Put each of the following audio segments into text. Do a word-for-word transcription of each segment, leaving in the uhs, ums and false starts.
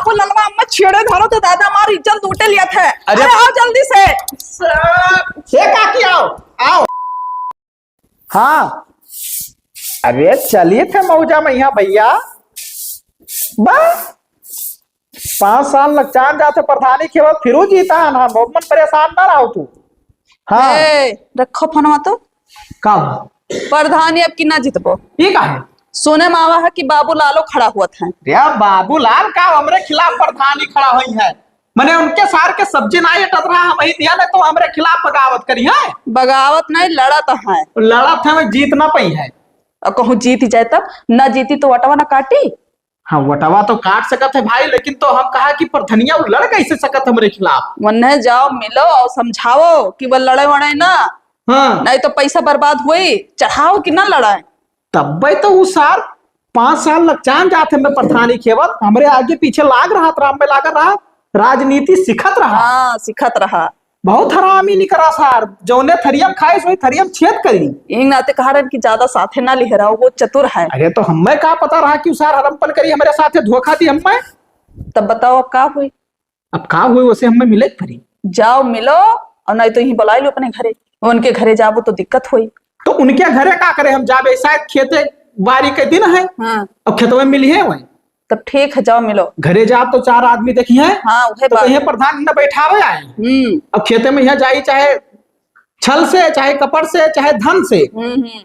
वो ललवा अम्मा छेड़े धरो तो दादा मार इज्जत लूटे लिया थे। अरे अरे आओ जल्दी से। ये काकी आओ, आओ। हाँ। अरे चलिए थे मौजा में यहाँ भैया। बस पाँच साल लग चान जाते प्रधानी खेवत फिरू जीता है ना, बहुत मन परेशान ना रहो तू। हाँ। ए, रखो फोनवा तो। का हुआ? प्रधानी अब की ना जीतबो। ये का है? सुने में आवा है कि बाबू लालो खड़ा हुआ था। या बाबू लाल का हमरे खिलाफ प्रधानी खड़ा हुई है? मने उनके सार के सब्जी ना ये टतरा हम ही दिया ना तो हमरे खिलाफ बगावत करी है। बगावत नहीं, लड़त है। लड़त है, मैं जीत ना पाई है। और कहूँ जीत जाए तब, ना जीती तो वटवा ना काटी। हाँ, वटवा तो काट सकत है भाई, लेकिन तो हम कहा कि प्रधनिया वो लड़ कैसे सकत हमरे खिलाफ? वन्ने जाओ, मिलो और समझाओ कि वो लड़े वड़े ना। हाँ। नहीं तो पैसा बर्बाद हुई, चढ़ाओ कि ना लड़ाए। तब्बे तो उ सार पाँच साल लग चान जात है, मैं प्रधानी खेवत, हमरे आगे पीछे लाग रहा, राम में लाग रहा, राजनीति सिखत रहा। हाँ, सिखत रहा। बहुत हरामी निकरा सार, जौने थरियम खाइस वही थरियम छेद करी। यही नाते कहा रहन कि ज्यादा साथे ना लिहराओ, वो चतुर है। अरे तो हमें का पता रहा कि उ सार हरमपन करी, हमरे साथे धोखा दी हमें। तब बताओ अब का हुई? अब का हुई, उसे हमें मिले के परी। जाओ मिलो, और नहीं तो यहीं बुलाई लो अपने घरे। उनके घरे जाबो तो दिक्कत होई। तो उनके घरे का करे हम जाबे, शायद खेते बारी के दिन है। हाँ। अब खेतवे में मिली है वहीं। तब ठीक है, जाओ मिलो। घरे जाब तो चार आदमी देखी है। हाँ, उहे तो बात कहिए है। प्रधान ने बैठावे आए। हम्म। अब खेते में यहाँ जाई चाहे छल से, चाहे कपड़ से, चाहे धन से। हम्म, हम्म।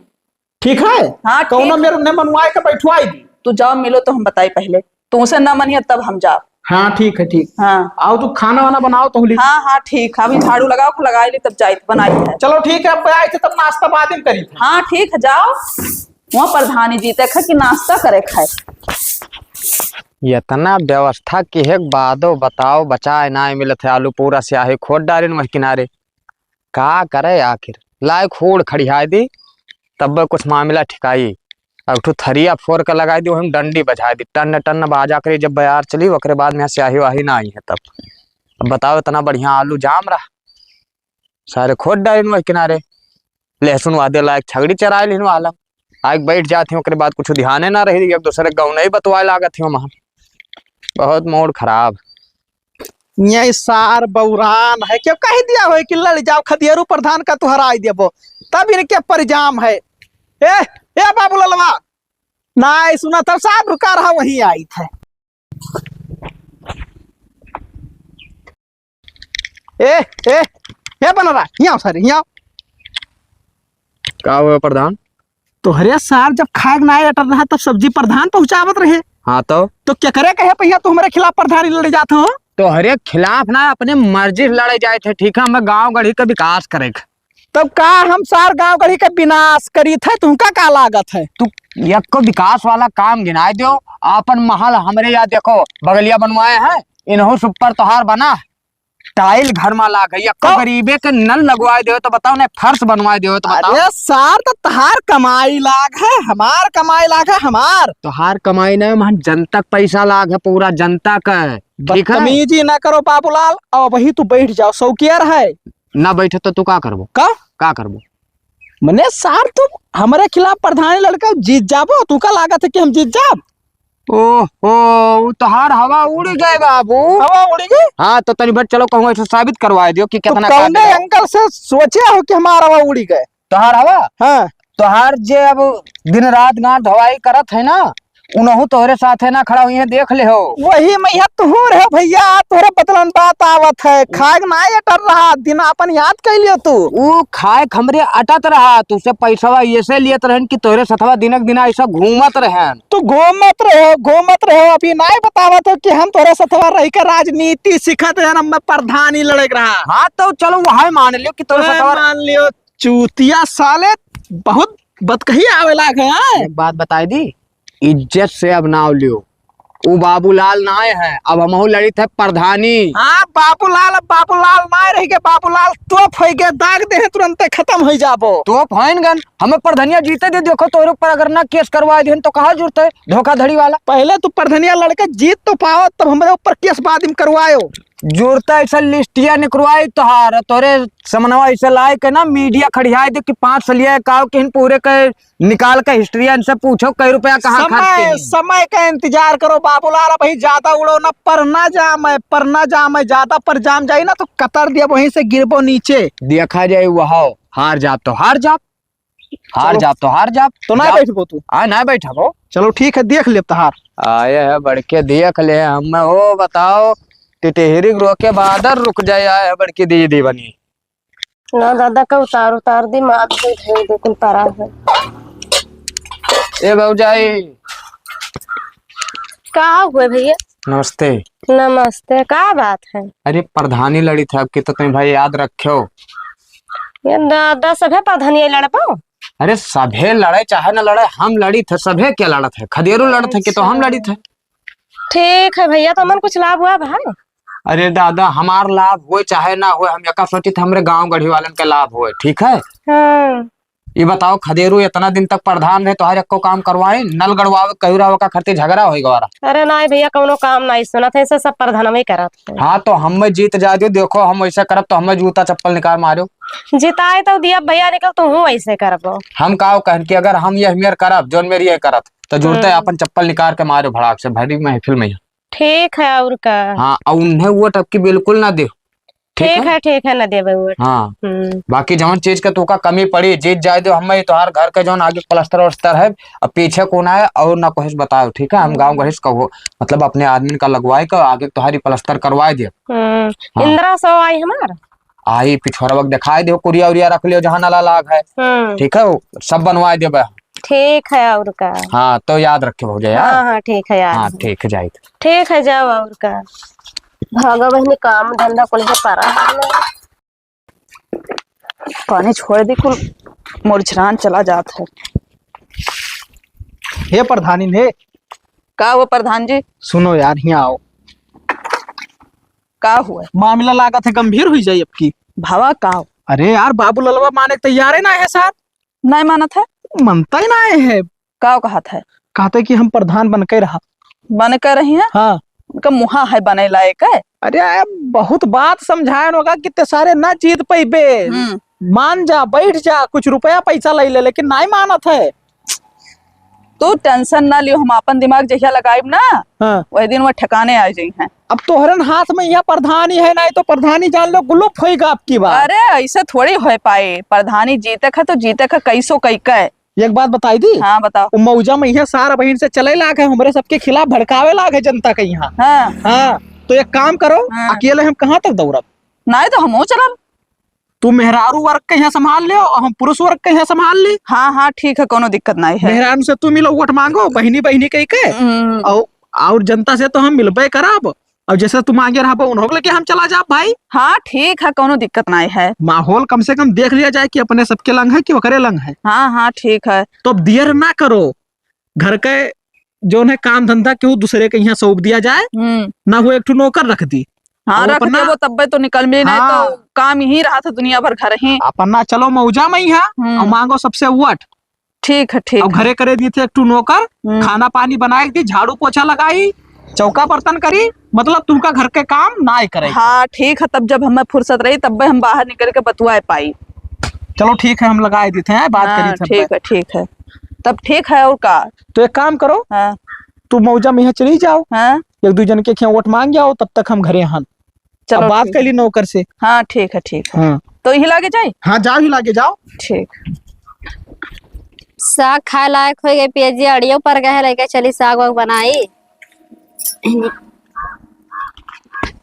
ठीक है? हाँ, कौनो ठीक। मेरे ने मनवाए के बैठवाई दी। तू जाओ मिलो तो हम बताई पहले। तू उसे ना मनिया तब हम जाओ। हाँ, ठीक है, ठीक। हाँ। आओ तू खाना वाना बनाओ तो होली। हाँ, हाँ, ठीक। अभी झाड़ू लगाओ, लगाई ली तब जाई, बनाई है। चलो ठीक है, अब आए थे तब नाश्ता बाद में करी थे। हाँ, ठीक है, जाओ। वहाँ प्रधानी जी देखे कि नाश्ता करे खाए। इतना व्यवस्था किहे के बादो बताओ, बचाए नाय मिलत है, आलू पूरा स्याही खोद डालिन वही किनारे। का करे आखिर, लाए खूड़ खड़ियाए दी, तब कुछ मामला ठिकाई। अब ठो थरिया फोर के लगाई दी, वही डंडी बजाए दी, टन्न टन्न बाजा करी, जब बयार चली, ओकरे बाद में स्याही वाही ना आई है तब। अब बताओ, इतना बढ़िया आलू जाम रहा, सारे खोद डालिन वही किनारे। लहसुन वादे लायक छगड़ी चराए लिहिन वाला। आइके बैठ जात ही, ओकरे बाद कुछ ध्याने ना रही, एक दूसरे के गौनई बतवाए लागत ही वहाँ। बहुत मूड खराब। ये सार बौरान है, क्यों कह दिया हो कि लड़ जाओ, खदियरू प्रधान का तू हराई देबो, तब इनके परिजाम है। ए, ए बाबू ललवा, ना सुना तब सार रुका रहा, वहीं आई थे। ए, ए, ए बनरा, हियाँ आओ सारे, हियाँ आओ। का हुआ प्रधान? तोहरे सार जब खाए के नाय अटर रहा तब सब्जी प्रधान पहुँचावत रहे। हाँ तो? तो क्या करे कहे पहिया तू हमरे खिलाफ प्रधानी लड़े जात हो? तोहरे खिलाफ ना, अपने मर्जी से लड़े जाए थे, ठीक है, हमें गाँव गढ़ी का विकास करे के। तब का हम सार गाँव गढ़ी का विनाश करी थे, तुमका का लागत है? तू एको विकास वाला काम गिनाए दो, आपन महल हमरे यहाँ देखो, बगलिया बनवाए हैं, इनहू सुपर तोहार बना, टाइल घर मा लाग है, एको तो गरीबे के नल लगवाए देवे तो बताओ, नहीं फर्श बनवाए देवे तो बताओ। अरे सार, तो तहार कमाई लाग है, हमार कमाई लाग है, हमार। तोहार कमाई नहीं, महन जनता का पैसा लाग है, पूरा जनता का। ठीक है? बदतमीजी ना करो बाबूलाल, अब वही तू बैठ जाओ, शौकियर है। ना बैठे तो तू का करबो? का? का करबो? मने सार, तू हमरे खिलाफ प्रधानी लड़के जीत जाबो, तू का लागत है कि हम जीत जाब? ओहो, उ तोहार हवा उड़ गए बाबू। हवा उड़ गए? हाँ, तो तनी भर चलो कहूँ ऐसे साबित करवाए दियो कि तो कितना कौने काबिल है। एंगल से सोचे हो कि हमार हवा उड़ गए? तोहार हवा? हाँ। तोहार जे अब दिन रात गांठ धोवाई करत है ना, उनहु तोहरे साथे ना खड़ा हुई है, देख ले हो। वही मैया तू रहे भैया, तोहरे बतलन बात आवत है, खाए के ना अटर रहा, दिन आपन याद कर लियो तू। ऊ खाए के हमरे अटत रहा, तू से पैसवा ऐसे लियत रहन कि तोहरे सथवा दिनक दिना ऐसा घूमत रहन। तू घूमत रहो, घूमत रहो, अभी नाय बतावत हो कि हम तोरे सथवा रह के राजनीति सीखत रहन, हम प्रधानी लड़े के रहा। हाँ, तो चलो, वह मान लियो कि तोरे ए, सथवा मान लियो, चूतिया साले, बहुत बतकही आवे लाग है, हाँ? एक बात बताई दी, इज्जत से अब नाव लियो, उ बाबूलाल नाय है, अब हमहू लड़ित है प्रधानी। हाँ, बाबूलाल, अब बाबूलाल नाय रह के, बाबूलाल तोप होई के दाग दे, तुरंते खत्म होई जाबो। तोप होइन गन, हमें प्रधनिया जीते दे, देखो तोरे ऊपर अगर ना केस करवा देहन तो कहाँ जुड़ते है धोखाधड़ी वाला। पहले तू प्रधनिया लड़के जीत तो पाओ, तब हमरे ऊपर केस बाद में करवायो। जुरता ऐसा लिस्टिया निकरवाई तोहार, तोरे समनवा ऐसा लाए के ना मीडिया खड़ियाए दे कि पाँच सलिया काव किहिन पूरे के निकाल के हिस्ट्रिया इनसे पूछो कई रुपया कहाँ खर्च समय, किहिन। समय का इंतजार करो बाबूलाल, अबहीं ज्यादा उड़ो ना, पर ना जाम है, पर ना जाम है, ज्यादा पर जाम जाई ना तो कतर दिया वहीं से गिरबो नीचे। देखा जाए वह हार जाब तो हार जाब, हार चलो। जाब तो हार जाब। तो ना जाब। बैठबो तू? हाँ, ना बैठबो। चलो ठीक है, देख लेब तहार। आए है बड़के, देख ले हम। हो बताओ, टिटहरी के रोके बादर रुक जाए, आए है बड़की दीदी बनी। ना दादा का उतार, उतार दी, मार दे, धर दे, कुल परा है। ए भौजाई। का हुए भैया? नमस्ते। नमस्ते, का बात है? अरे प्रधानी लड़ी थे, अब की तो तुम भाई याद रखे हो। ये दादा सभे प्रधानी लड़ पाओ? अरे सभे लड़े चाहे न लड़े, हम लड़ी थे, सभे के लड़त है, खदेरू लड़त है कि तो हम अच्छा। लड़ी थे। ठीक है भैया, तो मन कुछ लाभ हुआ भाई? अरे दादा, हमार लाभ होए चाहे ना होए, हम एका सोचित हमरे गांव गढ़ी वालन के लाभ होए, ठीक है? हाँ। ये बताओ, खदेरू इतना दिन तक प्रधान रहे, तोहार एको काम करवाए? नल गड़वावे, कहू रहा ओका खरती झगड़ा होई गवारा। अरे नाई भैया, कौनो काम नाई सुनत है, इसे सब प्रधानवे करत है। हाँ, तो हमें जीत जाए दो, देखो हम वैसे करब तो हमें जूता चप्पल निकाल मारो। जिताए तो दिया भैया, निकल तू हूँ वैसे करबो। हम का कहन कि अगर हम ये मेर करब, जोन मेरी ये करत, तो जुड़ते हम्म। अपन चप्पल निकाल के मारो भड़ाक से, भरी महफिल में। ठीक है, और का? हाँ, और उन्हें वोट अब की बिल्कुल ना दे। ठीक ठीक है? है, ठीक है, ना देबे वोट। हाँ। हम्म। बाकी जौन चीज के तोका कमी पड़ी, जीत जाए दो, हमें तोहार घर के जौन आगे प्लास्टर वस्टर है, अब पीछे कोना है, और ना कुछ बताओ, ठीक है? हम हम्म। गाँव गढ़ी से कहो, मतलब अपने आदमी का लगवाए के आगे तोहारी प्लास्टर करवाए दे। हम्म। हाँ। इंदिरा सौ आई हमार? आई, पिछोरवा के दिखाई दे, कुरिया उरिया रख लियो, जहाँ नाला लाग है। हम्म। ठीक है, वो सब बनवाए देबे। ठीक है, और का? हाँ, तो याद रखे भौजाई, हाँ? हाँ, हाँ, ठीक है यार। हाँ, ठीक है, जाइत। ठीक है, जाओ, और का? भागा बहिनी, काम धंधा कुल के परा है ना। पानी छोड़ दी, कुल मुरझरान चला जात है। हे प्रधानी ने। का हुआ प्रधान जी? सुनो यार, हियाँ आओ। का हुआ? मामला लागत है गंभीर हुई जाई अब की। भवा का हो? अरे यार, बाबू ललवा माने के तैयार है ना है साथ। नहीं मानत है। मनता ही ना है। का कहत है? कहते कि हम प्रधान बन के रहा। बन के रही है? हाँ। उनका मुहा है बने लायक है? अरे, बहुत बात समझायन होगा कि ते सारे ना जीत पइबे। हम्म। मान जा, बैठ जा, कुछ रुपया पैसा ले ले, लेकिन नहीं मानत है। तू tension ना लियो, हम आपन दिमाग जहिया लगाइब ना, हाँ। वही दिन वो ठिकाने आ जाई हैं। अब तोहरन हाथ में यह प्रधानी है, नहीं तो प्रधानी जान लो गुलुप होइगा अब की बार। अरे, ऐसे थोड़ी होए पाए, प्रधानी जीते खा तो जीते खा, कैसो कई के। एक बात बताई दी? हाँ, बताओ। वो मौजा में यह सारा बहिन से चले लाग है, हमरे सबके खिलाफ भड़कावे लाग है जनता के यहाँ। हाँ। हाँ, तो एक काम करो, हाँ। अकेले हम कहाँ तक दौड़ब? नहीं तो हमहू चलब। तू मेहरारू वर्ग के यहाँ संभाल ले और हम पुरुष वर्ग के यहाँ संभाल ली। हाँ, हाँ, ठीक है, कोनो दिक्कत नहीं है। मेहरारू से तू मिलो, वोट मांगो, बहिनी बहिनी कह के। हम्म। और, और जनता से तो हम मिलबे करब। और जैसे तू मांगे रहबो, उन्हों के लेके हम चला जाब भाई। हाँ, ठीक है, कोनो दिक्कत नहीं है। माहौल कम से कम देख लिया जाए कि अपने सबके लंग है कि ओकरे लंग है। हाँ, हाँ, ठीक है। तो अब देर ना करो, घर के जौन है काम धंधा केहू दूसरे के यहाँ सौंप दिया जाए, हम्म। ना हो एक ठो नौकर रख दी। हाँ, और रख अपना देबो तब्बे तो निकल मिली, नहीं हाँ। तो काम यही रहा था दुनिया भर घर ही। अपना चलो मौजा में ही है हम्म। और मांगो सबसे वोट। ठीक है, ठीक और है। घरे करे दी थे एक ठो नौकर, हम्म। खाना पानी बनाए दी, झाड़ू पोछा लगाई, चौका बर्तन करी, मतलब तुमका घर के काम ना करे। हाँ, ठीक है, तब जब हमें फुर्सत रही तब्बे हम बाहर निकल के बतुआए पाई। चलो ठीक है, हम लगाए देते हैं, बात हाँ, करी थे ठीक तब्बे। है, ठीक है। तब ठीक है, और का? तो एक काम करो, हाँ। तू मौजा में यहाँ चली जाओ, हाँ। एक दो जन के खियाँ वोट मांग जाओ, तब तक हम घरे हन। चलो अब बात ठीक। कर ली नौकर से। हाँ, ठीक है, ठीक है। हाँ। तो यही लागे जाए? हाँ, जाओ ही लागे जाओ। ठीक। साग खाए लायक हो गए, पियजिया अड़ियो पर गए, लेके चली साग वाग बनाई।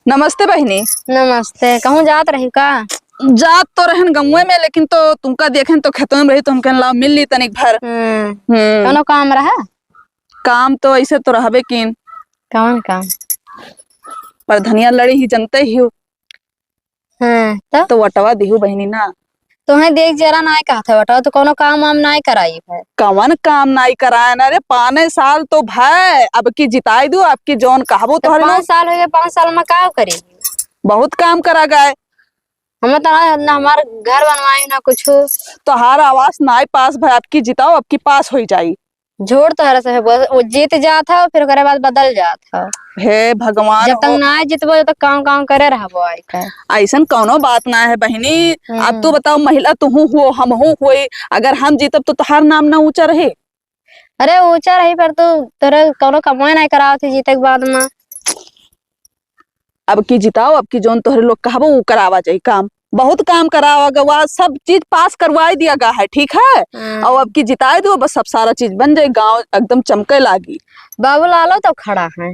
नमस्ते बहिनी। नमस्ते। कहूँ जात रही का? जात तो रहन गंवे में, लेकिन तो तुमका देखेन तो खेतों में रही, तो हम कहन लाओ मिल ली तनिक भर। हम्म। हम्म। कौनो काम रहा? काम तो ऐसे तो रहबे कीन। कौन काम? प्रधनिया लड़ी ही, जनते ही हो। हाँ, तो? तो वटवा दिहू बहिनी ना। तोहें देख जरा नाय कहत है, वटवा तो कौनो काम वाम नाय कराई है। कवन काम नाय कराए ना रे, पाने साल तो भय, अब की जिताई दू, अब की जौन कहबो तो तोहरे पाँच लोग। साल हो गए, पाँच साल में का करी? बहुत काम करा गए। हमें तो ना, ना हमार घर बनवाए, ना कुछ। तोहार आवास नाय पास भय, अब की जिताओ, अब की पास होई जाई। झूठ तोहरा से है, बस वो जीत जात है, फिर ओकरे बाद बदल जात है। हे भगवान जब तक हो। ना जीतबो, जब तक काम, काम करे रहबो, आई का। अइसन कौनो बात ना है बहिनी। अब तू हम्म। बताओ, महिला तुहू हो, हमहू होई, अगर हम जीतब तो तोहार नाम ना ऊंचा रही? अरे ऊंचा रही, पर तू, तोरे कौनो कमवे ना करावत है जीते के बाद में। अब की जिताओ, अब की जौन तोहरे लोग कहबो, उ करावा जाई काम। बहुत काम करावा गवा, सब चीज पास करवाई दिया गा है, ठीक है? हम्म। और अब की जिताए दो, बस सब सारा चीज बन जाई, गांव एकदम चमके लागी। बाबू लालो तो खड़ा है।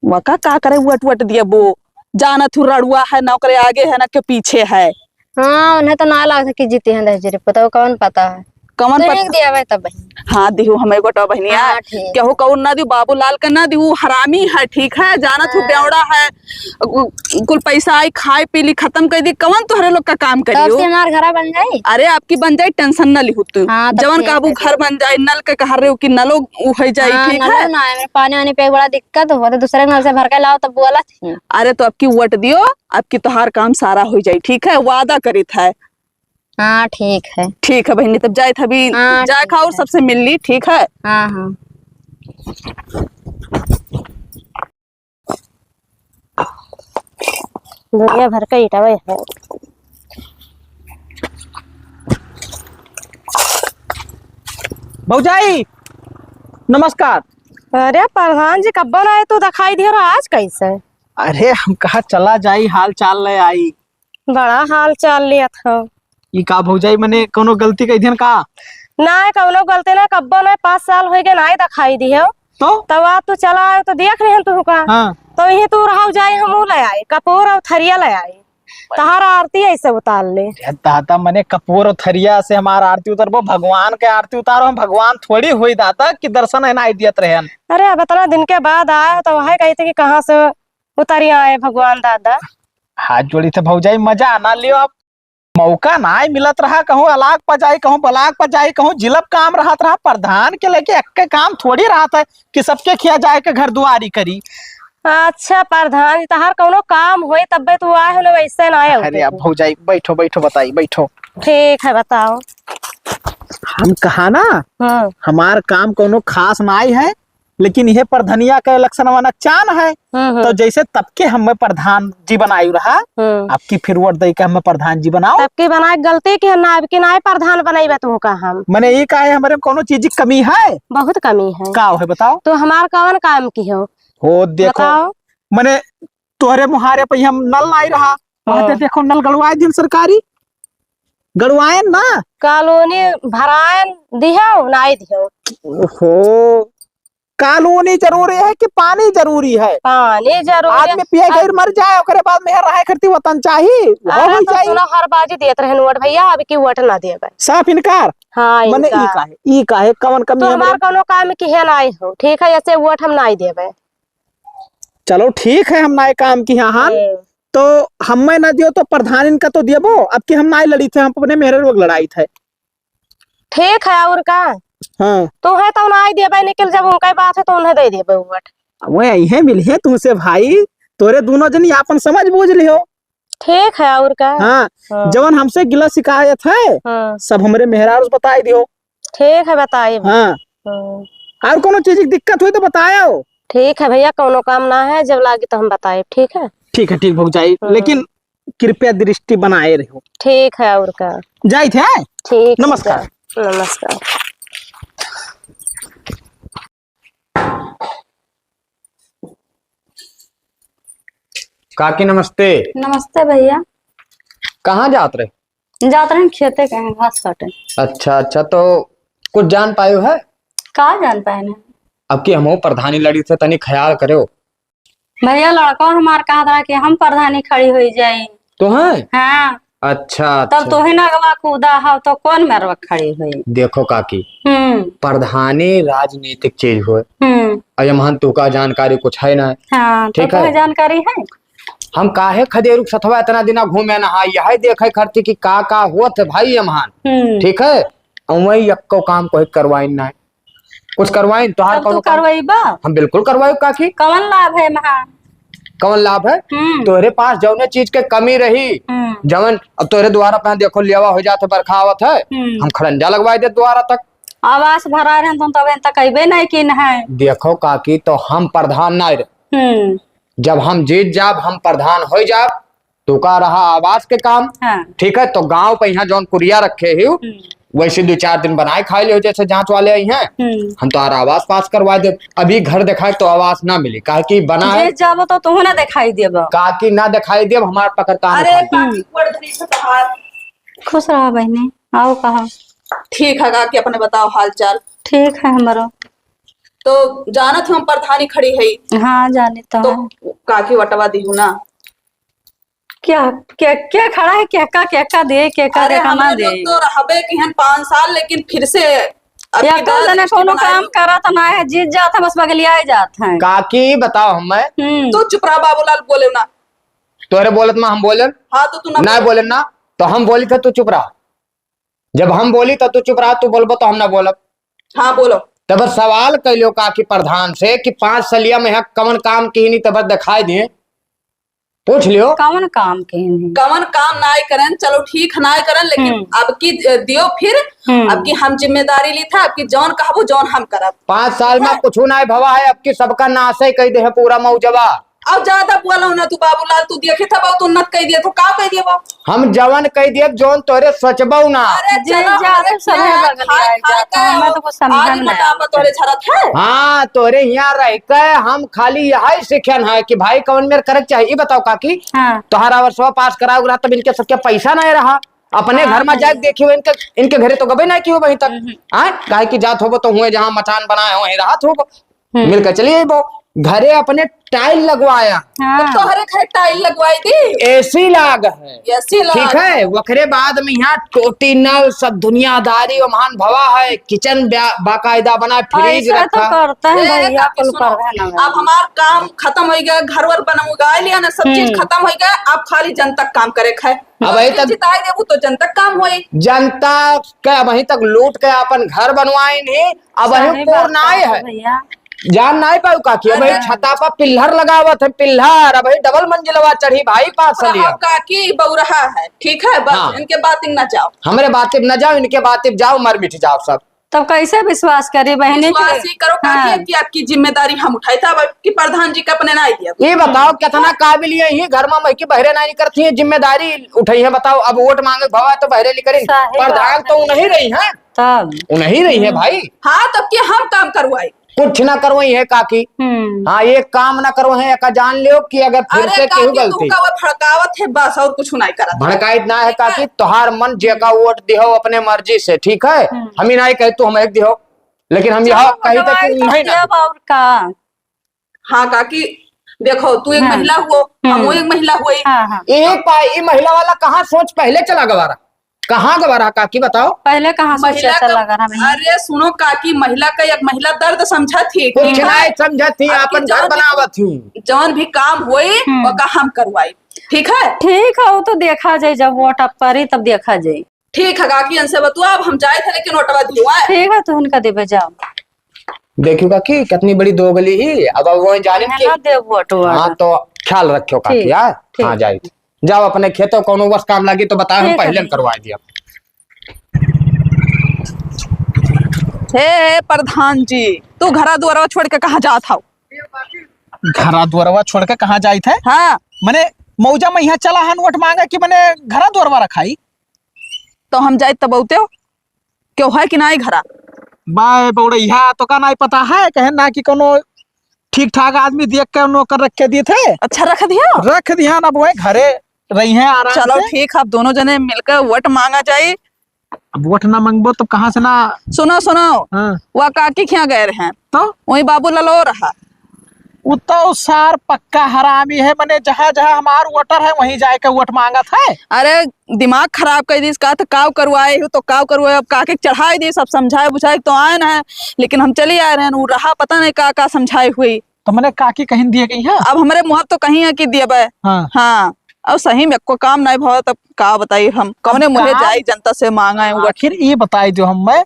वका का करे, वट वट दिया बो, जानत हूँ रड़ुआ है, ना ओकरे आगे है, ना के पीछे है। हाँ, उन्हें तो ना लागत कि जीती हैं दहेजरी पुतौ, कौन पता है। कौन तू पता? एक दिया भाई तब बहिन। हाँ, दिहू हमें गोटा बहिनिया। हाँ, ठीक। केहू कौन ना दिहू, बाबूलाल का ना दिहू, हरामी है, ठीक है, जानत हूँ हाँ। बेवड़ा है, कु-, कुल पैसा आई, खाए पी ली, खत्म कर दी, कौन तोहरे लोग का काम तब करियो? से हमार घरा बन जाई। अरे, आपकी बन जाई, टेंशन ना लिहू तू। हाँ, तब जवन ठीक कहबू है। घर बन जाई, नल के कह रहे हो कि नलो उ हो जाई, हाँ, ठीक नलो है? ना आए, मेरे पानी वानी पे बड़ा दिक्कत हुआ, तो दूसरे नल से भर के लाओ, तब बोला थी। अरे, तो आपकी वोट दियो, आपकी तोहार काम सारा हो जाई, ठीक है, वादा करित है। हाँ, ठीक है। ठीक है बहिनी, तब जाए थे अभी, हाँ, जाए ठीक खाओ, है। सबसे मिल ली, ठीक है? हाँ, हाँ। दुनिया भर का ईटावे है। भौजाई, नमस्कार। अरे प्रधान जी, कब्बो ना आए, तू दिखाई दे रहा आज कैसे? अरे हम कहा चला जाई, हाल चाल ले आई। बड़ा हाल चाल लियत हो। ई का भौजाई, मने कौनो गलती कई दिहन का? ना, कौनो गलती ना, कब्बो ना, पाँच साल होई गए, ना दिखाई दिहो। तो? तब आज तू चला आयो तो देख रहे हैं तू का। हाँ। तो यही तू रहो जाए, हम ले आए, कपूर और थरिया ले आए। तहार आरती ऐसे उतार ले। ए दादा, मने कपूर और थरिया से हमार आरती उतरबो, भगवान के आरती उतारो, हम भगवान थोड़ी होई दादा कि दर्शन है ना दियत रहन। अरे अब इतना दिन के बाद आए तो वही कही थे कि कहाँ से उतरी आए भगवान दादा। हाथ जोड़ी थे भौजाई, मजा ना लियो आप। मौका नाय मिलत रहा, कहूँ अलाक पर जाई, कहूँ बलाक पर जाई, कहूँ जिलब काम रहत रहा। प्रधान के लेके एक्के काम थोड़ी रहत है कि सबके खिया जाए के घर दुआरी करी। अच्छा प्रधान जी, तहार कौनो काम होई तब्बे तू आए हो ना, वैसे ना आए अरे होते। अब भौजाई बैठो, बैठो, बताई, बैठो। ठीक है, बताओ। हम कहा ना, हम्म। हमार काम कौनो खास नाई है, लेकिन यह प्रधनिया के लक्षण वाला चान है, हम्म, हम्म। तो जैसे तबके हमें प्रधान जी बनायु रहा, हम्म। आपकी फिर वोट दे के हमें प्रधान जी बनाओ। तबके बनाए गलती की है ना, अब की ना प्रधान बनाई बा तू का हम। मने ये का है, हमारे में कोनो चीज की कमी है? बहुत कमी है। का है बताओ? तो हमार कौन काम की हो? हो देखो, बताओ। मने तोहरे मुहारे पे हम नल नाई रहा, वहाँ पे हाँ। देखो नल गड़वाए दिन सरकारी, गड़वाएन ना। कॉलोनी भराएन दिहो, नाई दिहो। ओहो, कॉलोनी जरूरी है कि पानी जरूरी है? पानी जरूरी है। आदमी पिए अब गैर मर जाए, ओकरे बाद में रहे करती वतन चाही, वो अरे हो तो जाई। सुनो, हर बाजी देत रहन वोट भैया, अब की वोट ना देबे। साफ इनकार? हाँ, मने ई इनकार। काहे, ई काहे, कवन कमी तो है हमार मने? कोनो काम की है नाई हो, ठीक है, ऐसे वोट हम नाई देबे। चलो ठीक है, हम नाई काम की यहाँ। हम्म। तो हमें ना दियो तो प्रधानिन का तो देबो, अब की हम नाई लड़ी थे, हम अपने मेहरे लोग लड़ाई थे। ठीक है, और का? हाँ। तू है तो नाई देबे, निकल जब उनका बात है तो उन्हें दे देबे वोट। वह यही मिल है तुमसे भाई, तोरे दोनों जन आपन समझ बूझ लियो। ठीक है, और का? हाँ, हाँ। जवन हमसे गिला शिकायत है, हाँ। सब हमरे मेहरारू से बताई दियो। ठीक है, बताइब। हाँ। हम्म। और कोनो चीज की दिक्कत हुई तो बतायो। ठीक है भैया, कोनो काम ना है, जब लागी तो हम बताइब, ठीक है? ठीक है, ठीक भौजाई, हम्म। लेकिन कृपया दृष्टि बनाए रहो। ठीक है, और का? जाइत है? ठीक है, नमस्कार। जा। नमस्कार। काकी नमस्ते। नमस्ते भैया। कहाँ जात रहे? जात रहे खेते के हैं, घास काटे। अच्छा, अच्छा, तो कुछ जान पायो है? का जान पाए ने? अब की हमहू प्रधानी लड़ी थे, तनी ख्याल करो। भैया, लड़का हमार कहत रहा कि हम प्रधानी खड़ी होई जाई। तो हैं? हाँ। अच्छा, तब अच्छा। तो ही नगवा कूदा हो, तो कौन मेरवा खड़ी होई? देखो काकी, हम्म। प्रधानी राजनीतिक चीज होय। हम्म। अब यमहन तुका जानकारी कुछ है ना। हाँ, तो ठीक है? तुम्हें जानकारी है? हम काहे खदेरू के सथवा इतना दिना घूमे नहा, यही देखे खरती कि का का होत है भाई यमहन। हम्म। ठीक है? और वही यक्को काम कोई करवाइन ना है। कुछ करवाइन, तोहार तब कौनो तू काम? करवाइबा? हम बिल्कुल करवाइब काकी। कौन लाभ है महा? कौन लाभ है? हम्म। तोहरे पास जौने चीज के कमी रही, हम्म। जवन अब तोहरे द्वारा पे देखो लेवा हो जात है, बरखा आवत है, हम्म। हम खड़ंजा लगवाए दे द्वारा तक। आवास भरा रहे तो तब तक अइबे नहीं किन है। देखो काकी, तो हम प्रधान नहीं रहे। हम्म। जब हम जीत जाब, हम प्रधान हो जाब, तो का रहा आवास के काम। हाँ। ठीक है, तो गांव पे यहाँ जौन कुरिया रखे ही, हम्म। वैसे दो चार दिन बनाए खाए ले, जैसे जांच वाले आई हैं, हम्म। हम तो आर आवास पास करवा दे। अभी घर दिखाए तो आवास ना मिली, काहे कि बना है। जे जाबो तो तुहू ना दिखाई देबो। काकी ना दिखाई देब, हमार पकड़ काम अरे उठा ले। काकी, गोड़ धरी से तोहार। खुश रहा बहनी, आओ कहा। ठीक है काकी, अपने बताओ हाल चाल। ठीक है हमरो। तो जानत हम प्रधानी खड़ी है। हाँ, जानी तो तो है। काकी वटवा दिहू ना। क्या, क्या, क्या खड़ा है? क्या का, क्या का दे, क्या का, अरे, क्या का ना हमरे दे? लोग तो रहबे किहन पाँच साल, लेकिन फिर से अब या की कौन बार जाने कौनो बनाए काम लो। करत ना है, जीत जात है, बस बगलियाए जात है। काकी, बताओ हमें। हम्म। तू चुप रहा, बाबूलाल बोले ना। तोहरे बोलत में हम बोलन? हाँ, तो तू ना ना बोल। बोलन ना, तो हम बोली थे, तू चुप रहा। जब हम बोली, तो तू चुप रहा, तू बोलबो, तो हम ना बोलब। हाँ, बोलो। तब सवाल कैलियो काकी प्रधान से कि पाँच सलिया में यहाँ कवन काम किहिनी, तब दिखाई दिए। पूछ लियो। कवन काम किहिनी? कवन काम नाय करन, चलो ठीक है, नाय करन, लेकिन हम्म। अब की, अ, दियो फिर, हम्म। अब की हम जिम्मेदारी ली था, अब की जौन कहबो, जौन हम करब। पाँच साल में हाँ। कुछ नाय भवा है, अब की सबका नाशे कई दे है पूरा मौजवा। अब ज्यादा बोलो ना तू बाबूलाल, तू देखे था बहुत उन्नत कई दिए, तो का कई दिए वो? हम जवन कई दिए, जौन तोरे सोचबो ना। अरे जे चलो, जा, अरे सब सहे खाए, बगल खाए, आए खाए जात के हैं, हमें आओ। तो कुछ समझा आज में नहीं मोटापा आवत तोरे है। झरत है। हाँ, तोरे यहाँ रह के हम खाली यही सीखन है कि भाई कवन मेर करे के चाही। ई बताओ काकी, हाँ। तोहरा वर्षवा पास कराओ रहा तब इनके सबके पैसा नहीं रहा। अपने हाँ, घर में नहीं। जाके देखियो इनके, इनके घरे तो गबे नहीं कियो अभी तक। हम्म। हाँ, काहे कि जात होबो तो हुए जहाँ मचान बनाए हो वहीं रहत होबो। हम्म। मिलकर चलिए अइबो। घरे अपने टाइल लगवाया। हाँ। तो तोहरे घरे टाइल लगवाई दी? एसी लाग है। एसी लाग। ठीक है, ओकरे बाद में यहाँ टोटी नल सब दुनियादारी ओमान भवा है, किचन ब्या-, बाकायदा बना, फ्रिज ऐसा तो रखा। करते हैं ए, भैया, काकी कुल सुनो, करबे ना अब भाई। हमार काम खत्म होइ गया, घर वर बनवा लिया ना, सब चीज हम्म। खत्म होइ गया, अब खाली जनता के काम करे के है। अब अभी तक जिताए देबू तो जनता के काम होई। जनता के अबहीं तक लूट के आपन घर बनवाइन ही, अबहीं सही बात पूर्ण आए है है। भैया। जान नाहीं पाऊ काकी, अबहीं अरे। छता पर पिल्लर लगावत है, पिल्लर, अबहीं डबल मंजिलवा चढ़ी भाई, पास अरे लिया। अब काकी बउरहा है, ठीक है, बस हाँ। इनके बात में ना जाओ। हमरे बात में ना जाओ, इनके बात में जाओ, मर मिट जाओ सब। तब कैसे विश्वास करी बहनी के? विश्वास ही करो काकी हाँ। कि आपकी जिम्मेदारी हम उठाई था, अब कि प्रधान जी के अपने ना दिया। ये बताओ कितना काबिल ये ही घर में मइकी बहरे नाहीं करती है, जिम्मेदारी उठाई है, बताओ अब वोट मांगे भवा तो बहरे निकरी। सही प्रधान बात तो है। उन्हीं रही है। तब? उन्हीं रही है हम्म। भाई। हाँ, तब कि हम काम करवाई। कुछ ना करवाई है काकी। हम्म। हाँ, एक काम ना करवाई है, एका जान लियो कि अगर फिर अरे से केहू काकी, गलती। तुमका वो भड़कावत है बस, और कुछ नहीं करत। भड़काइत ना है ठीक है? काकी, तोहार मन जेका हम्म। वोट दिहो अपने मर्जी से, ठीक है? हम्म। हम ही नहीं कहे तू हमें दिहो, लेकिन हम चलो, यह कही था कि भड़काई तो नहीं ना। देब और का? हाँ काकी, देखो, तू एक हाँ। महिला हुओ, हम्म। हमहू एक महिला हुई। हाँ, हाँ। एक पा-, ई महिला वाला कहाँ सोच पहले चला गवा रहा? कहाँ गवा रहा काकी, बताओ? पहले कहाँ सोच महिला चला का, गवा रहा? अरे सुनो काकी, महिला का एक महिला दर्द समझत ही, कुछ ठीक है? नहीं समझत ही, अब की अपन घर जौन भी, बनावत ही। जौन भी काम होई, हम्म। ओका हम करवाई, ठीक है? ठीक है, वो तो देखा जाए, जब वोट अब पड़ी, तब देखा जाए। ठीक है काकी, इनसे बतुआ, अब हम जाए थे, लेकिन वोटवा दियो आए। ठीक है, तो उनका देबे जाओ। देखियो काकी, कितनी बड़ी दोगली ही। अब, अब वो जाने है कि ना, देव वोटवा। हाँ, तो ख्याल रखियो काकी, ठीक, हाँ? ठीक। हाँ, जाए। जाओ अपने खेतों, कौनो बस काम लागी तो बताए, हम ठीक है पहले भैया। करवा दिया। हे प्रधान जी, तू घरा दुआरवा छोड़ के कहाँ जात हव? घरा दुआरवा छोड़ के कहाँ जाइत है? हाँ। मने मौजा में यहाँ चला हन वोट मांगे कि मने घरा दुआरवा रखाई? तो हम जाइत तब औते हो? केहू है कि नाहीं घरा? बाय बौड़ैया, तोका नाहीं पता है, कहे ना कि कौनो ठीक ठाक आदमी देख के नौकर रख के दिए थे। अच्छा, रख दिया? रख दिया ना, अब वही घरे रही हैं आराम चलो से। ठीक है, अब दोनों जने मिलकर वोट मांगा जाए। अब वोट ना मांगबो तो कहाँ से ना? सुनो, सुनो, हाँ। वह काकी खिया गए रहे, तो? वही बाबू ललो रहा। उ तो सार पक्का हरामी है, मने जहाँ जहाँ हमार वोटर है वहीं जाए के वोट मांगत है। अरे दिमाग खराब कर दीस, का तो काव करवाए हो तो काव करवाए, अब काके चढ़ाई दीस, अब समझाए बुझाए तो आए ना है, लेकिन हम चली आए रहे, उ रहा पता नहीं का का समझाए हुई। तो मने काकी कहीं दिए गई है? अब हमरे मुँह तो कहीं है कि दिए बे। हाँ। हाँ, और सही में एको काम नहीं भवा, तब का बताई हम, कौने अब मुँहे काम जाई जनता से मांगा है वोट। आखिर ये बताई जो हम मैं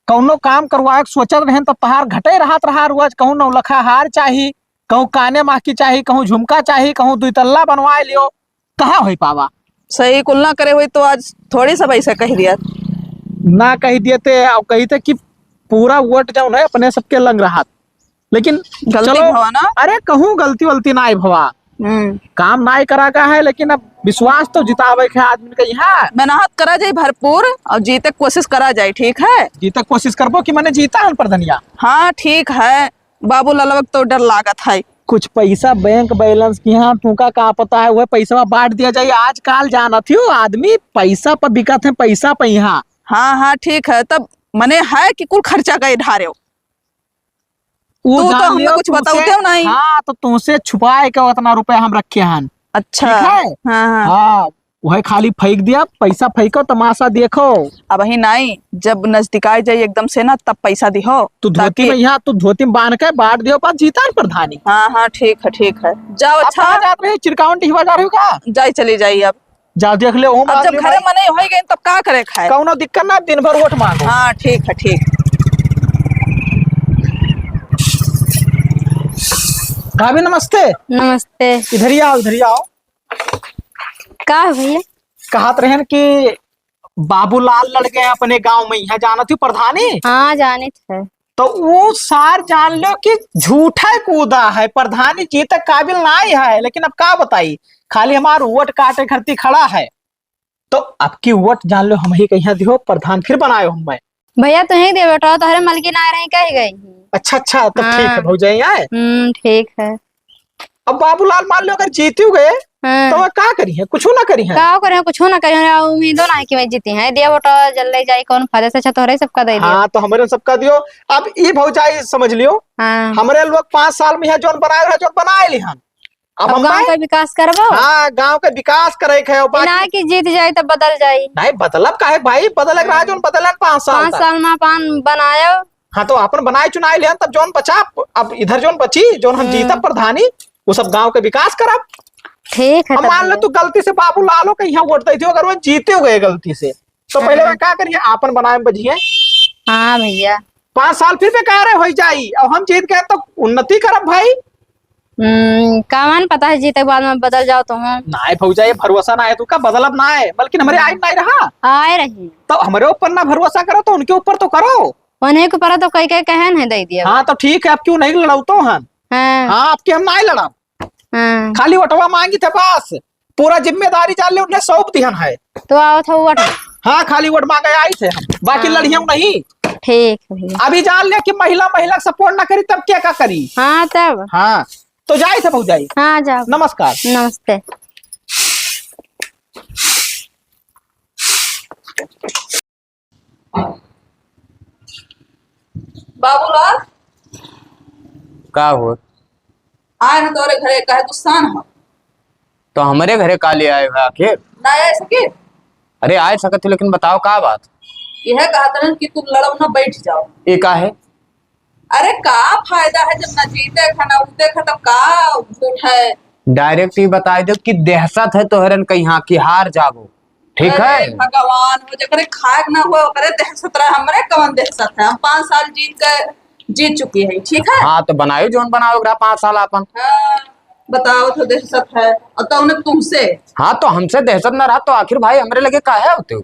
कौनो काम करवाए के सोचत रहेन, तब तहार घटे रहत रहा, रोज कहूँ नौलखा हार चाही, कहूँ काने माँ की चाही, कहूँ झुमका चाही, कहूँ दुई तल्ला बनवाए लियो, कहाँ होई पावा? सही कुल ना करे हुई तो आज थोड़ी सब ऐसे कह दिया। ना कह दिए ते, अब कही थे कि पूरा वोट जौन है अपने सबके लंग रहा। लेकिन गलती चलो, भवा ना। अरे कहूँ गलती वलती नाई भवा। हम्म। काम नाई करा का है, लेकिन अब विश्वास तो जितावे के आदमी के यहाँ। मेहनत करा जाए भरपूर और जीते के कोशिश करा जाए, ठीक है? जीते के कोशिश करबो कि मने जीता हन प्रधनिया। हाँ, ठीक है। बाबू लालवा के तो डर लागत है। कुछ पैसा बैंक बैलेंस की, हाँ, तुमका का पता है, वह पैसा बांट दिया जाए। आजकल जानत हो आदमी पैसा पर बिकत है, पैसा पर यहाँ। हाँ, हाँ, ठीक है। तब मने है कि कुल खर्चा का ढारे हो। वो तू तो जान हमें लियो, कुछ तुमसे बताउते हो नहीं। हाँ, तो तुमसे छुपाए के उतना रुपया हम रखे हन। अच्छा। ठीक है? हाँ, हाँ। हाँ, वह खाली फेंक दिया, पैसा फेंको, तमाशा देखो। अब ही नहीं, जब नजदीकाई जाई एकदम से ना, तब पैसा दिहो, तू धोती ताकि में यहाँ, तू धोती में बांध के बांट दियो, पास जीता है प्रधानी। हाँ, हाँ, ठीक है, ठीक है। जाओ, अब अच्छा। कहाँ जात रही? चिरकावन डीह बाजार हो का? जाई, चली जाई अब। जाओ देख ले, ओम अब जब आदमी घरे भाई। मने होई गए, तब का करे खाए? कौनो दिक्कत ना, दिन भर वोट मांगो। हाँ, ठीक है, ठीक। भाभी नमस्ते। नमस्ते। इधर ही आओ, इधर ही आओ। का है भैया? कहत रहन कि बाबूलाल लड़ गए अपने गांव में, यहाँ जानत ही प्रधानी? हाँ, जानित है। तो वो सार जान लो कि झूठा कूदा है, प्रधानी जीते काबिल नाई है, लेकिन अब का बताई, खाली हमार वोट काटे खरती खड़ा है। तो अब की वोट जान लो हम ही कहिया दिहो, प्रधान फिर बनायो हम मैं। भैया, तू ही दे बेटा, तोहरे मलकिन आ रही, कह गई। अच्छा, अच्छा, तब ठीक है हाँ। भौजाई आए। हम्म, ठीक है। अब बाबूलाल मान लो अगर जीती गए, हाँ। तो वह का करी है? कुछ ना करी है। का करे? कुछ ना करी है, उम्मीदों ना है कि मैं जीती है। दिया बेटा, जल्दी जाए, कौन फायदा से अच्छा तोहरे सबका दे दिया। हाँ, तो हमारे सबका दियो। अब ई भौजाई समझ लियो, हाँ। हमरे लोग पाँच साल में यहाँ जौन बनाए रहे, जौन बनाए ली हम। अब अब हम गाँव भाई का विकास करबो? हाँ, गाँव का विकास करे के है, ये बाकी ना कि जीत जाए तब बदल जाए। नहीं, बदलब काहे भाई? बदले के रहा हम्म। जौन बदलन पाँच साल पाँच तक। साल में अपन बनायो। हाँ, तो अपन बनाए चुनाए लिहन, तब जौन बचा, अब इधर जौन बची, जौन हम हम्म। जीतब प्रधानी, वो सब गाँव के विकास करब। ठीक है, अब तब मान लो भैया। तू गलती से बाबू लालो के यहाँ वोट दे दियो, अगर वो जीते गए गलती से, तो पहिले हाँ। वह का करिए, आपन बनाए में बजिए। हाँ भैया। पाँच साल फिर बेकार है, होई जाई। अब हम जीत गए तो उन्नति करब भाई। हम्म, कवन पता है जीते के बाद में बदल जाओ तो हम। नाय भौजा, ये भरोसा ना है तू का, बदलब ना है, बल्कि हमरे हम्म। आइन नाय रहा। आए रही। तो हमरे ऊपर ना भरोसा करो तो उनके ऊपर तो करो। उन्हें के ऊपर तो कई कई कहन है दे दिया। हाँ तो ठीक है, अब क्यों नहीं लड़ाऊ तो हम। हाँ। हाँ, अब के हम नाय लड़ब। हाँ। खाली वोटवा मांगी थे बस, पूरा जिम्मेदारी जान ले उन्हें सौंप दिहन है। तो आओ था वोट। हाँ, खाली वोट मांगे आई थे हम, बाकी हाँ। लड़ियों नहीं। ठीक है भैया। अभी जान ले कि महिला, महिला सपोर्ट ना करी तब क्या का करी? हाँ तब। हाँ, तो जाए थे भौजाई। हाँ जाओ। नमस्कार। नमस्ते। बाबूलाल। का हो? आए हैं तोरे घरे, काहे गुस्सान हो? तो हमरे घरे का ले आए हो आखिर? ना आए सके? अरे आए सकत हो, लेकिन बताओ का बात? यह कहत रहन कि तुम लड़ो ना, बैठ जाओ। ये का है? अरे का फायदा है जब ना जीते खा ना उते खा, तब का झूठ है? डायरेक्ट ही बताई दो कि दहशत है तोहरन कहीं की हार जाबो। ठीक अरे है। भगवान हो, जकरे खाए के ना हो, ओकरे दहशत रहे, हमरे कवन दहशत है? हम पाँच साल जीत के, जीत चुकी है, ठीक है? हाँ, तो बनायो जौन बनावे के रहा पाँच साल आपन। हाँ, बताओ तो दहशत है, और तो उन्हें तुमसे। हाँ, तो हमसे दहशत ना रहा, तो आखिर भाई हमरे लगे काहे होते हो?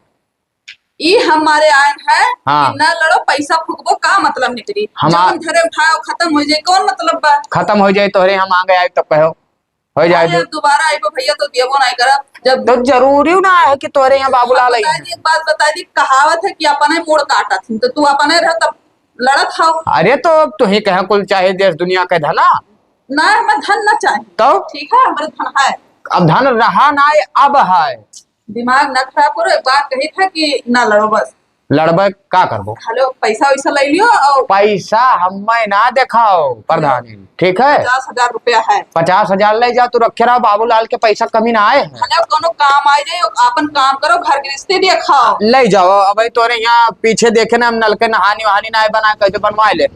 ई हमारे आयन है हाँ। कि ना लड़ो, पैसा फूकबो, का मतलब निकली? हमार जौन धरे उठाओ, खत्म हो जाए, कौन मतलब बा? खत्म हो जाए, तोहरे हम आगे आए तब कहो। हो जाए अरे, दे। दोबारा आइबो भैया तो देबो नहीं करब। जब तो जरूरी ना है कि तोरे यहाँ बाबूलाल आई बता हैं। दी, एक बात बता दी, कहावत है कि अपने मोड़ काटत हैं, तो तू अपने रह तब लड़त हव। अरे तो तुही कहे कुल चाहे देश दुनिया के धना। ना, हमें धन ना चाही। तो? ठीक है, हमारे धन है। अब धन रहा ना है, अब है। दिमाग ना खराब करो, एक बात कही था कि ना लड़ो बस। लड़बे का करबो? हेलो, पैसा वैसा ले लियो और पैसा हमें ना देखाओ प्रधानी, ठीक है? पचास हजार रुपया है। पचास हजार ले जा, तू रखे रहो, बाबूलाल के पैसा कमी ना आए। हेलो, कोनो काम आ जाए, अपन काम करो, घर गृहस्थी देखो। ले जाओ, अब तोरे यहाँ पीछे देखे ना, हम नलके नहानी वहानी ना बना, कैसे बनवा ले?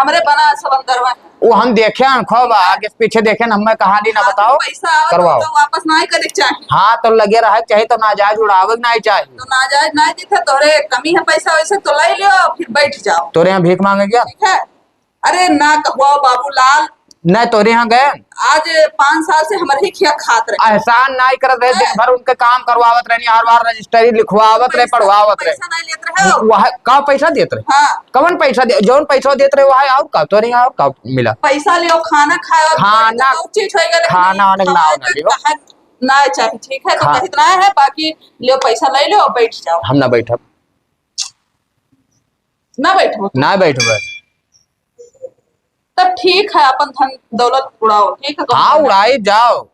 हमरे बना सब अंदरवा है। वो हम देखे हैं खूब, आगे से पीछे देखे हैं, हमें कहानी ना हाँ, तो बताओ, पैसा आवत करवाओ। तो वापस ना करे के चाही। हाँ, तो लगे रहे के चाही, तो नाजायज उड़ावे के नहीं चाही। तो नाजायज नहीं दिखे, तोरे कमी है पैसा वैसे तो ले लियो, फिर बैठ जाओ। तोरे यहाँ भीख मांगे क्या? ठीक है। अरे ना कहुआ बाबूलाल, नहीं, तोरे यहाँ गए। आज पाँच साल से हमरे ही खिया खात रहे। एहसान नाई करत रहे, हैं? दिन भर उनके काम करवावत रहनी, हर बार रजिस्ट्री लिखवावत रहे, पैसा, पढ़वावत रहे। पैसा नाई लेत रहे हो। वह का पैसा देत रहे? हाँ। कवन पैसा दे, जौन पैसा देत रहे, वह और का, तोरे यहाँ और का मिला? पैसा लियो, खाना खाए और खाना, और चीज होएगा, लेकिन खाना वाने के नाव खाए ना तो लियो। कहाँ ना चाही, ठीक है, तो खा- कहित ना है, बाकी लियो, पैसा ले लो और बैठ जाओ। हम ना बैठब। ना बैठबो तू? ना बैठबे। तब ठीक है, अपन धन दौलत उड़ाओ, ठीक है, हाँ, उड़ाई जाओ।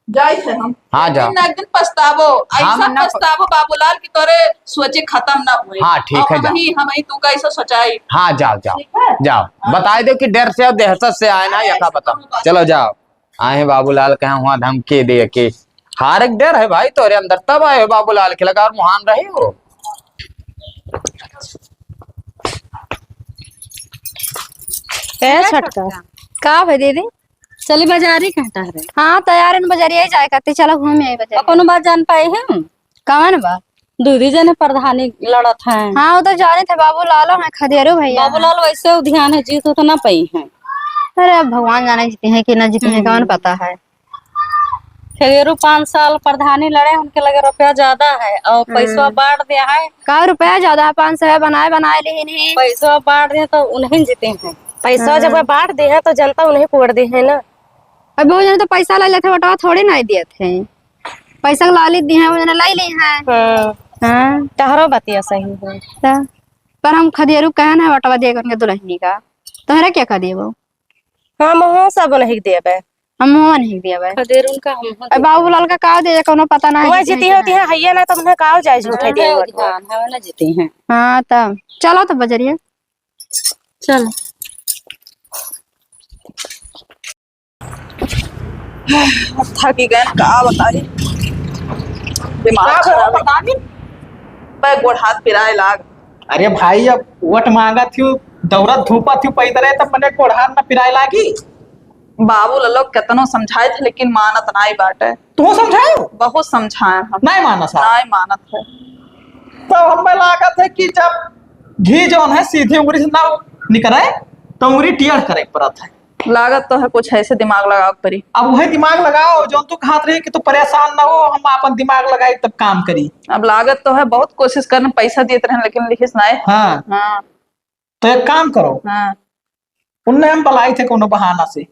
जाइत है हम। हाँ, जाओ। लेकिन एक दिन पछताबो, हम ऐसा ना प- पछताबो बाबूलाल कि तोरे सोचे खत्म ना हुए। हाँ, ठीक है, हम जाओ। ही, हम ही तू कैसे सोचाई। हाँ, जाओ, जाओ। ठीक है? जाओ। हाँ। बताई दो कि डर से और दहशत से आए ना, हाँ, यका ऐसे पता। कौनो बात चलो, नहीं। जाओ। आए बाबूलाल कहे हुआ धमकी दे के। हारे के डर है भाई तोरे अंदर, तब आए हो बाबूलाल के लगा और मुहान रहे हो। ए छोटका, का भाई दीदी? चली बाजारी कहता है। हाँ, तैयार है बाजारी जाए करते, चलो घूम आई बाजारी। कौनो बात जान पाई है? कवन बा? दीदी जने प्रधानी लड़त हैं। हाँ, वो तो जाने थे, बाबूलालो हैं, खदेरू भैया हैं। बाबूलाल वैसे उधियान है, जीत उतना पई हैं। अरे, अब भगवान जाने जीते हैं कि ना जीते हैं, हम्म। कौन पता है। खदेरू पाँच साल प्रधानी लड़े, उनके लगे रुपया ज्यादा है और पैसवा हम्म। बांट दिया है। का रुपया ज्यादा है? पाँच सौ है, बनाए, बनाए लेही नहीं। पैसवा बांट दिया तो उन्हीं जीते हैं। पैसवा हाँ। जब बांट दिया है तो जनता उन्हीं को वोट दी है ना। अब बहुत जने तो पैसा ले लेते, वोटवा थोड़ी ना दिए थे। पैसा के लालच दी है, वो जना लाई ली है। हाँ। हाँ। तहरो बतिया सही है। त, पर हम खदेरू कहे ना वटवा दिए उनके दुल्हनी का। तोहरा क्या कर दिए वो? हम हो सब नहीं देबे। हम हो नहीं देबे। खदेरू उनका हम हो अब देबे। बाबूलाल का का दे, कोनो पता ना है वह कितने जीती के होती हैं। है, हैया ना तो उन्हें का जाए झूठे हाँ, दे है वोट। उधान, है ना जीती हैं। हाँ, तब चलो तो बजरिया। चल। थकी गए, का बताई, दिमाग का खराब हो, है। पता नहीं। बे गोड़ हाथ पिराए लाग। अरे भाई, अब वोट मांगा थी, दौड़त धूपा थी पैदल है, तब मने गोड़ हाथ ना पिराए लागी। बाबू ललो केतनो समझाए थे, लेकिन मानत नाई बाटे। तू समझायो? बहुत समझाए हम। नाई मानस है? नाई मानत है। तो हमें लागत है कि जब घी जौन है सीधे उंगली से ना निकले, तो उंगली टेढ़ करे के पड़त है। लागत तो है कुछ ऐसे दिमाग लगावे के पड़ी। अब वही दिमाग लगाओ, जौन तू कहत रही कि तू परेशान ना हो, हम आपन दिमाग लगाई तब काम करी। अब लागत तो है, बहुत कोशिश करन, पैसा देत रहन, लेकिन लिखिस नाय। हाँ। हाँ। तो एक काम करो। हाँ। उनने हम बलाई थे कोनो बहाना से।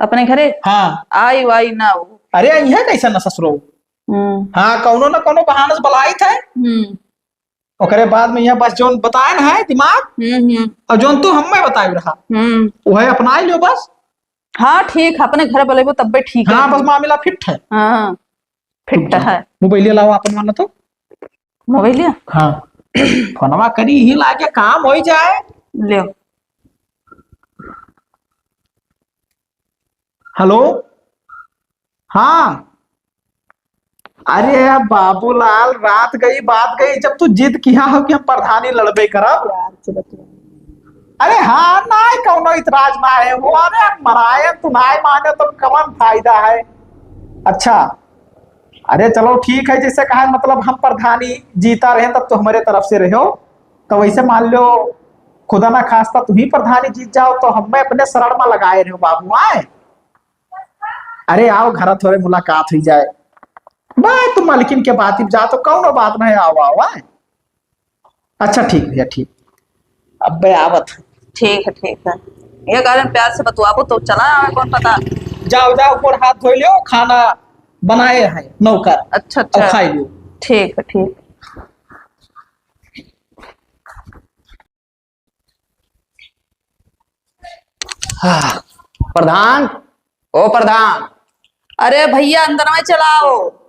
अपने घरे? हाँ। आई वाई ना हो। अरे, अइहे कैसे ना ससुरो? हम्म। हाँ, कौनो ना कौनो बहाना से बलाई थे। हम्म। ओकरे बाद में यह बस जौन बताए ना है दिमाग, हम्म, हम्म। और जौन तू हमें बताए रहा, हम्म। वह अपना ही लियो बस। हाँ, ठीक है, अपने घर बोलेबो तब्बे ठीक है। हाँ, बस मामला फिट है। हाँ, फिट है। मोबाइल लाओ अपन मानो तो। मोबाइल? हाँ। फोनवा करी ही लागे, काम हो जाए। ले। हेलो। हाँ। अरे अब बाबूलाल, रात गई, बात गई, जब तू जिद किया हो कि हम प्रधानी लड़बे करब। अरे हाँ, ना कौनो इतराज ना है वो। अरे मराए तू ना माने तो कवन फायदा है? अच्छा, अरे चलो ठीक है, जैसे कहा, मतलब हम प्रधानी जीता रहे तब तो हमारे तरफ से रहो, तो वैसे मान लो खुदा ना खास्ता तू ही प्रधानी जीत जाओ तो हमें अपने शरण में लगाए रहो बाबू। आए, अरे आओ घर थोड़े मुलाकात हुई जाए। बे तू मालकिन के बात ही जा तो कौनो बात नहीं, आओ आओ। आए, अच्छा ठीक भैया, ठीक। अबे आवत है। ठीक है, ठीक है। ये गार्डन प्यार से बतुआबो तो चला आवे, कौन पता। जाओ, जाओ, गोड़ हाथ धो लियो, खाना बनाए हैं नौकर। अच्छा, अच्छा। खाई लियो। ठीक है, ठीक। हाँ, प्रधान, ओ प्रधान। अरे भैया, अंदर में चलाओ।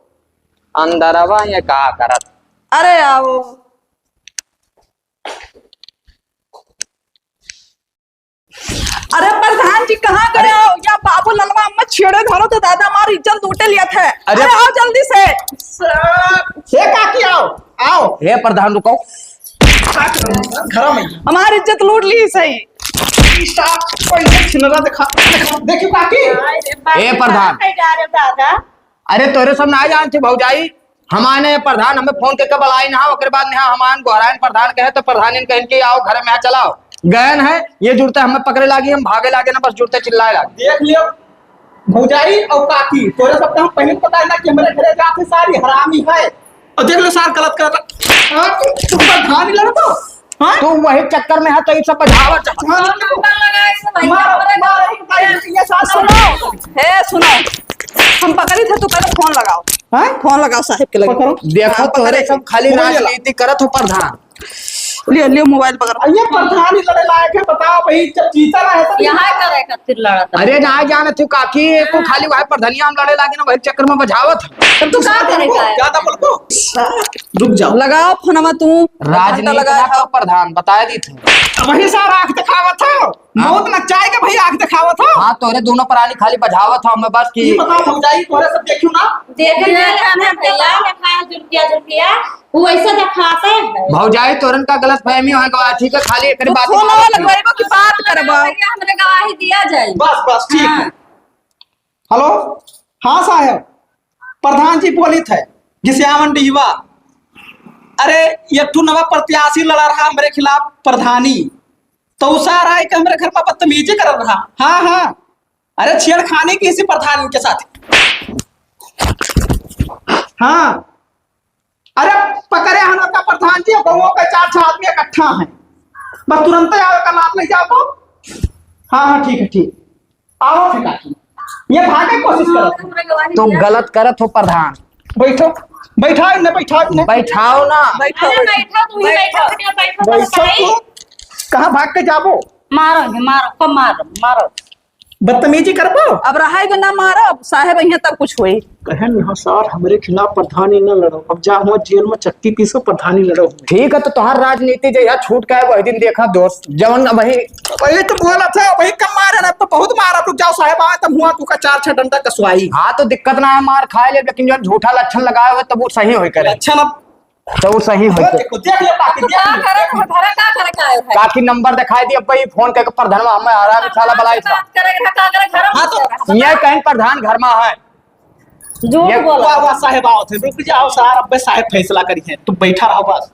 अंदरवा ये का करत? अरे आओ। अरे प्रधान जी, कहाँ गए हो? या बाबू ललवा अम्मा छेड़े धरो तो दादा हमारी इज्जत लूटे लिया थे। अरे अरे आओ जल्दी से। हे काकी, आओ, आओ। हे प्रधान, रुको। घर में हमारी इज्जत लूट ली सही। ई साफ पैसे छिनरा दिखा, दिखा, देखियो काकी। ए प्रधान। कहाँ जा रहे हो दादा? अरे तोरे सब ना जानते भौजाई, हमारे प्रधान हमें फोन करके बुलाई ना, ओकरे बाद में हमान गोहरायन प्रधान कहे तो प्रधान कहन के आओ घर में, यहाँ चलाओ। गयन है, ये जुरते हमें पकड़े लागी, हम भागे लागे ना, बस जुरते चिल्लाए लागे। देख लियो भौजाई और काकी, तोरे सबका हम पहले पता है ना कि हमरे घरे जात है सारी हरामी है। और देख लो सार गलत कर रहा। हाँ, तू, तू प्रधान ही लड़तो। हाँ? तू वही चक्कर में है तो ये सब बजावत है। हाँ, नंबर लगाए से भाई, मारो, हमारे मारो, भाई, ये सार सुनो, हे सुनो, हम पकड़ी थे, तू पहले फोन लगाओ। हाँ? फोन लगाओ साहेब के लगे। पकड़ो। देखो हाँ, तोहरे पकड़े। सब खाली फोन लगा। राजनीति करत हो प्रधान। लियो, लियो मोबाइल पकड़ो। ये प्रधान ही लड़े लायक है, बताओ भाई, जब जीता ना है तो यहाँ करे खातिर लड़त है। अरे ना जाने तू काकी, तू हाँ। खाली वही प्रधानिया हम लड़े लागे ना, वही चक्कर में बजावत है। तब तू का करे का है? ज्यादा बोलबो? रुक जाओ। लगाओ फोनमा तू। राजनीति लगाओ। ना तो प्रधान, बताए दी तू। वही सार आँख दिखावत हो। हाँ। मौत नचाए के भाई आँख दिखावत हो। हाँ, तोहरे दोनों प्राणी खाली बजावत हो हमें बस कि ये बताओ भौजाई, तोहरे सब देखियो ना। देखे देखे ना ना भैया। भैया, दिखाओ जुल्फिया, जुल्फिया। वो ऐसे दिखाते हैं। भौजाई, तोरन का गलत फहमी होए गवा, ठीक है, खाली एकरे तू बात फोन करबो। लगवाइबो कि बात करबो? भैया, हमरे गवाही दिया जाए। बस, बस, ठीक है। हाँ। हेलो, हाँ साहब, प्रधान जी बोलित है, घिसियावन डिहवा। अरे, एक ठो नवा प्रत्याशी लड़ा रहा हमरे खिलाफ प्रधानी, तो उ सार आए के हमरे घर में बदतमीजी कर रहा। हाँ, हाँ, अरे छेड़खानी की इसी प्रधान के साथ। हाँ, अरे पकड़े हम लोग का प्रधान जी, गाँवों के चार छह आदमी इकट्ठा हैं, बस तुरंत आवे का लात ले जाओ। हाँ, हाँ, ठीक है, ठीक, आओ फिर काकी, ये भागे कोशिश करत है। तुम गलत करत हो प्रधान। बैठो, बैठाओ इन्हें, बैठाओ इन्हें। बैठाओ ना। बैठो, अरे बैठो। बैठो, तू ही बैठो, बैठो, बैठो, बैठो बताई। तू, कहाँ भाग के जाबो? मारो इन्हें, मारो, खूब मारो, मारो। बदतमीजी करबो? अब रहाई के ना मारब, साहेब अइहें तब कुछ होई। कहन यहाँ सार हमरे खिलाफ प्रधानी न लड़ो, अब जा हुआ जेल में चक्की पीसो, प्रधानी लड़ो। ठीक है, तो तोहार राजनीति जहिया छूट के आए, वही दिन देखा दोस्त, जवन वही। वही तो बोला था, वही कम मारे ना, तो बहुत मारा, रुक जाओ साहेब, आए तब हुआ तू का चार छह डंडा कसवाई। हाँ, तो दिक्कत ना है, मार खाए ले, लेकिन जौन झूठा लक्षण लगाए हुए, तब वो सही होई करे। लक्षण अब तो वो सही होई करे। देखो, देख ले, काकी, तू देख का ले। करे, घर का करे का है? काकी नंबर दिखाई दी, अब भाई फोन करके प्रधानवा हमें आ रहा है, साला बलाई था। बात करे, घर का करे, घर में हाँ, तो घुसे रहा। ये कहीं प्रधान घर में है। झूठ ये बोला। वाह, वाह, साहेब आओ थे, रुक जाओ सार, अब साहेब फैसला करी है, तू बैठा रहो बस।